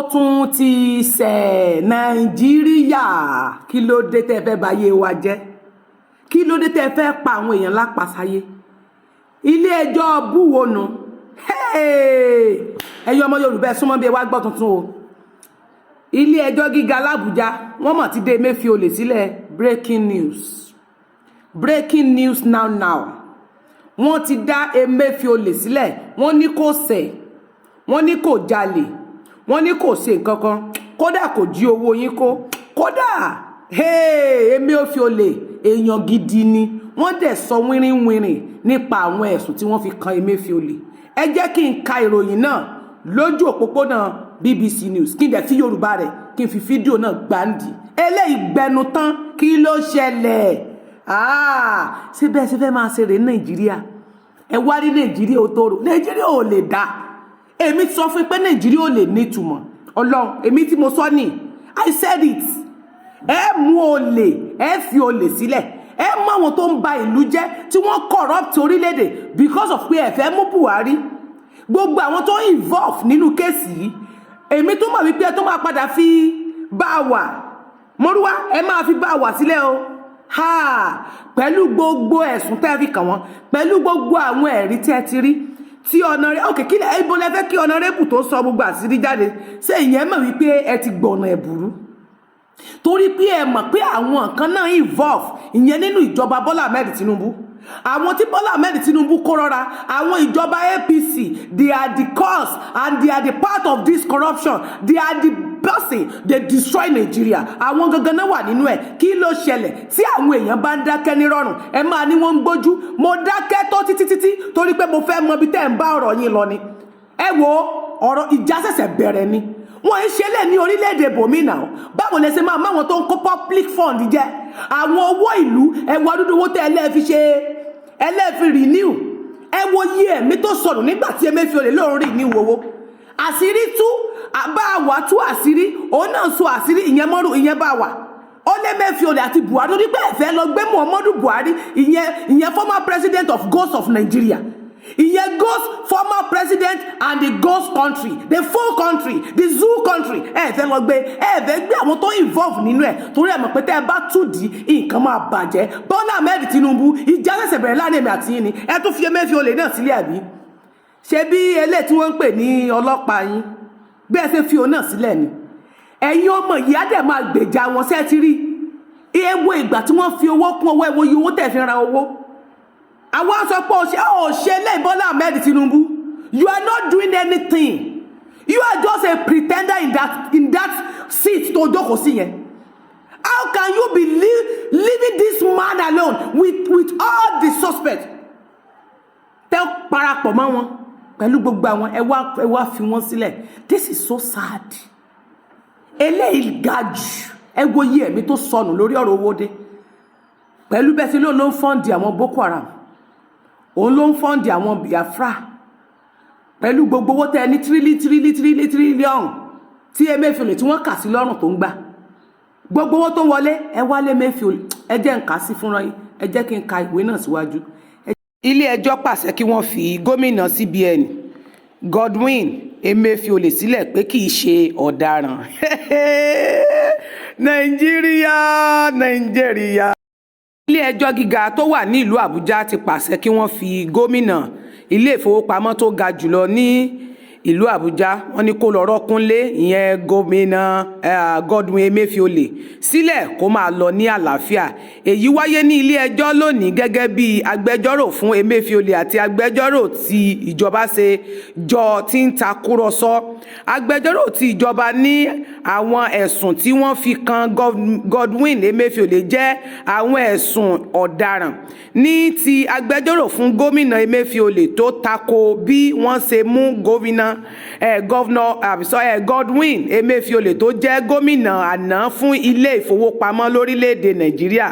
Ó tún ti ṣẹ̀. Nàìjíríà, kí ló dé tẹ́ fẹ́ bayé wa jẹ́? Kí ló dé tẹ́ fẹ́ pa àwọn èèyàn lápasáyé? Ilé ẹjọ́ búwonu. Ẹ̀yin ọmọ Yorùbá, ẹ súnmọ́ bí, ẹ wá gbọ́ tuntun o. Ilé ẹjọ́ gíga làbújá, wọ́n mọ̀ ti dé Emefiele sílẹ̀. Breaking news, breaking news now now. Wọ́n ti dá Emefiele sílẹ̀. Wọ́n ní kò ṣẹ̀, wọ́n ní kò jalè, wọ́n ní kò ṣe nǹkan kan, kódà kò jí owó yín kó. Kódà Emefiele, èèyàn gidi ni. Wọ́n dẹ̀ sọ wínrínwínrìn nípa àwọn ẹ̀sùn tí wọ́n fi kan Emefiele. Ẹ jẹ́ kí n ka ìròyìn náà lójú òpópónà BBC News, kí n dẹ̀ fi Yorùbá rẹ̀, kí n fi fídíò náà gbáǹdì. Eléyìí gbẹnu tán. Kí ló ṣẹlẹ̀? Ṣé bẹ́ẹ̀ ṣe fẹ́ máa ṣe rèé? Nàìjíríà, ẹ wá ní Nàìjíríà ó tóró, Nàìjíríà ò lè dá. Èmi sọ fún pé Nàìjíríà ò lè nítumọ̀. Ọlọ́run, èmi tí mo sọ ní, I said it. Ẹ mú olè, ẹ fi olè sílẹ̀, ẹ mú àwọn tó ń ba ìlú jẹ́, tí wọ́n corrupt orílẹ̀-èdè, because of pé ẹ fẹ́ mú Buhari. Gbogbo àwọn tó involve nínú case yìí, èmi tó mọ̀ wípé ẹ tó máa padà fi bá a wà mọ́rúwá, ẹ máa fi bá a wà sílẹ̀ o. Ha, pẹ̀lú gbogbo ẹ̀sùn tẹ́ fi kàn wọ́n, pẹ̀lú gbogbo àwọn ẹ̀rí tí ẹ ti rí tí ọ̀nà òkè kílẹ̀, ibo lẹ fẹ́ kí honourable tó sọ gbogbo àṣírí jáde? Ṣé ìyẹn mọ̀ wípé ẹ ti gbọ̀nà ẹ̀bùrú, torí pé ẹ mọ̀ pé àwọn nǹkan náà involve ìyẹn nínú ìjọba Bọ́lá Ahmed Tinubu, àwọn tí Bọ́lá Ahmed Tinubu kó rọra, àwọn ìjọba APC? They are the cause and they are the part of this corruption. They are the person. They destroy Nigeria. Àwọn gangan náà wà nínú ẹ̀. Kí ló ṣẹlẹ̀ tí àwọn èèyàn bá ń dákẹ́ nírọ̀rùn? Ẹ máa ní wọ́n ń gbójú. Mo dákẹ́ tó títí títí torí pé mo fẹ́ mọ ibi tẹ́ ẹ̀ ń bá ọ̀rọ̀ yín lọ ni. Ẹ wo, ọ̀rọ̀ ìjà ṣẹ̀ṣẹ̀ bẹ̀rẹ̀ ni. Wọ́n ń ṣe lẹ̀ ní orílẹ̀-èdè bòmínà. Báwo lẹ ṣe máa máwọn tó ń kó public fund jẹ, àwọn owó ìlú? Ẹ wo dúdú owó tẹ́ ẹ lẹ́ẹ̀ fi ṣe, ẹ lẹ́ẹ̀ fi renew. Ẹ wo iye ẹ̀mí tó sọnù nígbà tí Emefiele lóun renew owó. Àṣírí tú, bá a wà tú àṣírí, òun náà sọ àṣírí ìyẹn mọ́rù ìyẹn bá wà. Ó lé Emefiele àti Buhari ní pé ẹ̀fẹ́ lọ gbé Muhammadu Buhari, ìyẹn former president of ghost of Nigeria, ìyẹn ghost former president and the ghost country, the full country, the zoo country. Ẹ fẹ́ lọ gbé, ẹ fẹ́ gbé àwọn tó involve nínú ẹ̀, torí ẹ mọ̀ pé tẹ́ ẹ bá tù dí, nǹkan máa bàjẹ́. Bọ́lá Ahmed Tinubu, ìjà ṣẹ̀ṣẹ̀ bẹ̀rẹ̀ láàrin èmi àti yín ni. Ẹ tún fi Emefiele náà sílẹ̀, àbí? Ṣé bí eléyìí tí wọ́n ń pè ní ọlọ́pàá yín, bí ẹ ṣe fi òun náà sílẹ̀ ni? Ẹ̀yin ọmọ yìí á dẹ̀ máa gbèjà wọn. Ṣẹ́ ti rí? Ẹ wo ìgbà tí wọ́n fi owó kún owó, ẹ wo iye owó tẹ̀ fi ra owó. Àwọn sọ pé ó ṣe, ó ṣe lẹ́yìn. Bọ́lá Ahmed Tinubu, you are not doing anything. You are just a pretender in that seat tó jókòó sí yẹn. How can you be leaving this man alone with all the suspects tẹ́ parapọ̀ mọ́ wọn, pẹ̀lú gbogbo àwọn? Ẹ wá fi wọ́n sílẹ̀. This is so sad. Eléyìí ga jù. Ẹ wo iye ẹ̀mí tó sọnù lórí ọ̀rọ̀ owó dé, pẹ̀lú bẹ́ẹ̀ sí lóun ló ń fund àwọn Boko Haram, òun ló ń fund àwọn Biafra, pẹ̀lú gbogbo owó tẹ́ ẹ ní trillion trillion trillion trillion tí Emefiele tí wọ́n kà sí lọ́rùn tó ń gbà, gbogbo owó tó wọlé. Ẹ wálé Emefiele, ẹ jẹ́ n kà sí fúnra yín. Ẹ jẹ́ kí n ka ìwé náà síwájú. Ilé ẹjọ́ pàṣẹ kí wọ́n fi gómìnà CBN Godwin Emefiele sílẹ̀ pé kì í ṣe ọ̀daràn. Nàìjíríà, Nàìjíríà. Ilé-ẹjọ́ gíga tó wà nílùú Àbújá ti pàṣẹ kí wọ́n fi gómìnà ilé ìfowópamọ́ tó ga jù lọ ní ìlú Àbújá, wọ́n ní kó lọ́ọ́ rọ́kúnlé, ìyẹn Gómìnà Godwin Emefiele sílẹ̀, kó máa lọ ní àlàáfíà. Èyí wáyé ní ilé-ẹjọ́ lónìí, gẹ́gẹ́ bí agbẹjọ́rò fún Emefiele àti agbẹjọ́rò tí ìjọba ṣe jọ ti ń takùrọ̀sọ. Agbẹjọ́rò tí ìjọba ní àwọn ẹ̀sùn tí wọ́n fi kan Godwin Emefiele jẹ́ àwọn ẹ̀sùn ọ̀daràn. Ní ti agbẹjọ́rò fún gómìnà Emefiele, tó tako bí wọ́n ṣe mú gómìnà governor Godwin Emefiele, tó jẹ́ gómìnà àná fún ilé ìfowópamọ́ lórílẹ̀‐èdè Nàìjíríà,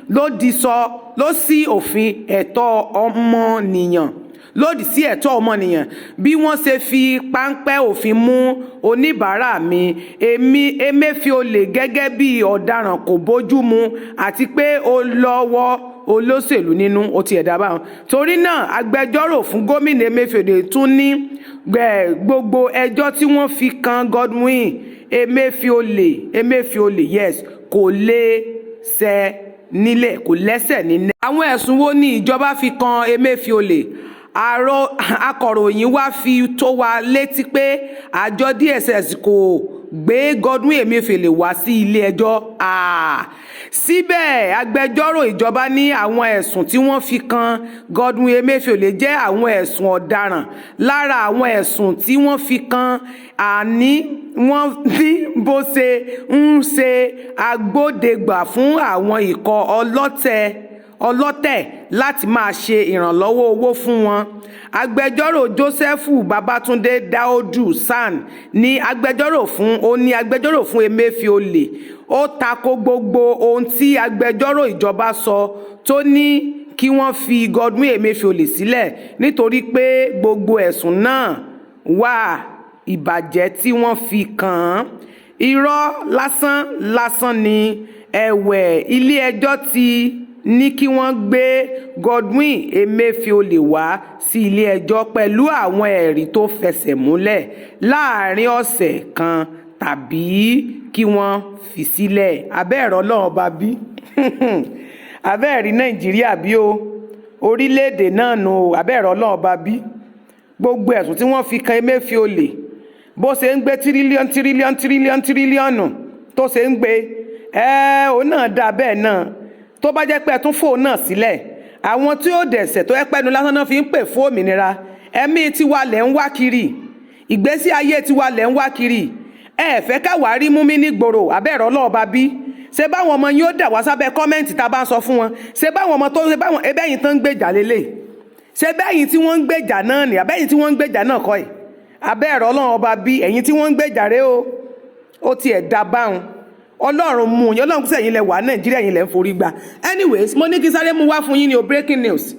lòdì sọ lọ sí òfin ẹ̀tọ́ ọmọnìyàn, lòdì sí ẹ̀tọ́ ọmọnìyàn. Bí wọ́n ṣe fi páńpẹ́ òfin mú oníbàárà mi, èmi Emefiele, gẹ́gẹ́ bí ọ̀daràn kò bójú mu, àti pé ó lọ́wọ́. Olóṣèlú nínú ó ti ẹ̀dá báwọn. Torí náà, agbẹjọ́rò fún gómìnà Emefiele tún ní gbogbo ẹjọ́ tí wọ́n fi kan Godwin Emefiele, yes, kò lẹ́sẹ̀ nílẹ̀, kò lẹ́sẹ̀ nílẹ̀. Àwọn ẹ̀sùn wo ni ìjọba fi kan Emefiele? Akọ̀ròyìn wa fi tó wa létí pé àjọ DSS kò gbé Godwin Emefiele wá sí ilé-ẹjọ́. Síbẹ̀, agbẹjọ́rò ìjọba ní àwọn ẹ̀sùn tí wọ́n fi kan Godwin Emefiele jẹ́ àwọn ẹ̀sùn ọ̀daràn. Lára àwọn ẹ̀sùn tí wọ́n fi kàn án ní wọ́n ní bó ṣe ń ṣe agbódegbà fún àwọn ikọ̀ ọlọ́tẹ̀ láti máa ṣe ìrànlọ́wọ́ owó fún wọn. Agbẹjọ́rò Joseph Babatunde Daudu SAN ní agbẹjọ́rò fún ó ní agbẹjọ́rò fún Emefiele. Ó tako gbogbo ohun tí agbẹjọ́rò ìjọba sọ tó ní kí wọ́n fi Godwin Emefiele sílẹ̀ nítorí pé gbogbo ẹ̀sùn náà wà ìbàjẹ́ tí wọ́n fi kàn án, irọ́ lásán lásán ni. Ẹ̀wẹ̀, ilé-ẹjọ́ ti ní kí wọ́n gbé Godwin Emefiele wá sí ilé-ẹjọ́ pẹ̀lú àwọn ẹ̀rí tó fẹsẹ̀ múlẹ̀ láàrin ọ̀sẹ̀ kan tàbí kí wọ́n fi sílẹ̀. Abẹ́ẹ̀rọ Ọlọ́run ọba bí, abẹ́ẹ̀rí Nàìjíríà bí o, orílẹ̀-èdè náà nù o. Abẹ́ẹ̀rọ Ọlọ́run ọba bí, gbogbo ẹ̀sùn tí wọ́n fi kan Emefiele, bó ṣe ń gbé tírílíọ̀nù tírílíọ̀nù tírílíọ̀nù tírílíọ̀nù tó ṣe ń gbé ẹ, òun náà dá bẹ́ẹ̀ náà. Tó bá jẹ́ pé ẹ tún fóun náà sílẹ̀, àwọn tí ó dẹ̀sẹ̀ tó ẹ pẹ́nu lásán náà fi ń pè fún òmìnira. Ẹ̀mí tiwa lẹ̀ ń wá kiri, ìgbésí ayé tiwa lẹ̀ ń wá kiri. Ẹ fẹ́ káwa rí mú mi nígboro. Abẹ́rẹ́ ọlọ́ọ̀ba bí, ṣé báwọn ọmọ yín ó dà wá sábẹ́ comment tá a bá ń sọ fún wọn? Ṣé báwọn ọmọ tó ṣe báwọn ẹbẹ́yìn tó ń gbèjà lélẹ̀? Ṣé bẹ́yìn tí wọ́n ń gbèjà náà ni? Àbẹ́yìn tí wọ́n ń gbèjà náà kọ́ ẹ̀? Abẹ́rẹ́ Ọlọ́run ọba bí, ẹ̀yin tí wọ́n ń gbèjà rẹ o, ó tiẹ̀ da báwọn. Ọlọ́run mú yín, Ọlọ́run sẹ́yìn lẹ wà Nàìjíríà, yín lẹ ń forí gbà. Anyways, mo ní kí sáré mú wá fún yín ní o, breaking news.